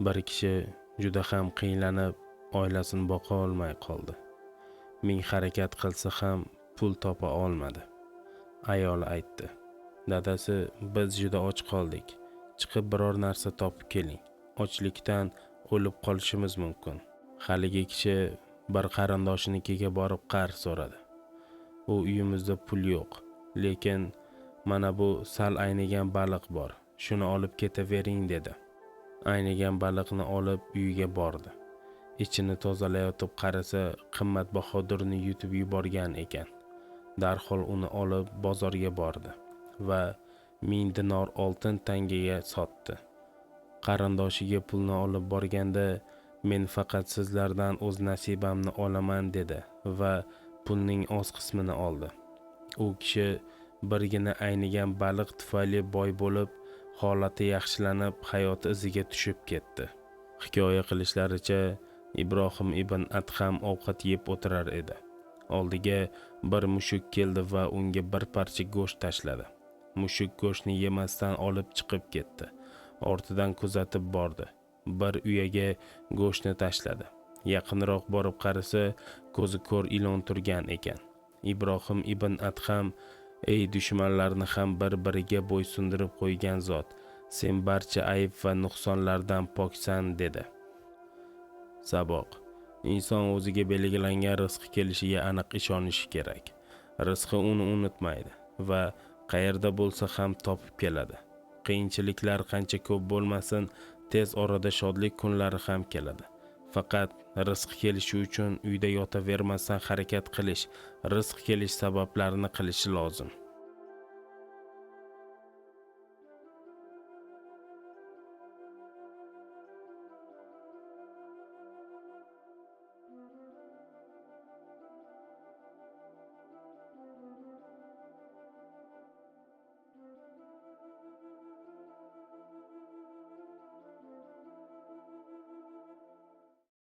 Bir kishi juda ham qiynalib, oilasini boqa olmay qoldi. Ming harakat qilsa ham pul topa olmadi. Ayoli aytdi: "Dadasi, biz juda och qoldik. Chiqib biror narsa topib keling. Ochlikdan o'lib qolishimiz mumkin." Haligi kishi bir qarindoshinikiga borib qarz so'radi. "U uyimizda pul yo'q, lekin mana bu sal aynigan baliq bor. Shuni olib ketavering", dedi. Aynigan baliqni olib uyiga bordi. Ichini tozalayotib qarasa, qimmatbaho durni yutib yuborgan ekan. Darhol uni olib bozorga bordi va 1000 dinor oltin tangaga sotdi. Qarindoshiga pulni olib borganda, "Men faqat sizlardan o'z nasibamni olaman", dedi va pulning oz qismini oldi. U kishi birgina aynigan baliq tufayli boy bo'lib, holati yaxshilanib, hayoti iziga tushib ketdi. Hikoya qilishlaricha, Ibrohim ibn Adham ovqat yeb o'tirar edi. Oldiga bir mushuk keldi va unga bir parcha go'sht tashladi. Mushuk go'shtni yemasdan olib chiqib ketdi. Ortidan kuzatib bordi. Bir uyaga go'shtni tashladi. Yaqinroq borib qarasa, ko'zi ko'r ilon turgan ekan. Ibrohim ibn Adham: "Ey dushmanlarni ham bir-biriga bo'ysundirib qo'ygan zot, sen barcha ayb va nuqsonlardan poksan", dedi. Saboq: Inson o'ziga belgilangan rizqi kelishiga aniq ishonishi kerak. Rizqi uni unutmaydi va qayerda bo'lsa ham topib keladi. Qiyinchiliklar qancha ko'p bo'lmasin, tez orada shodlik kunlari ham keladi. Faqat rizq kelishi uchun uyda yotavermasdan harakat qilish, rizq kelish sabablarini qilishi lozim.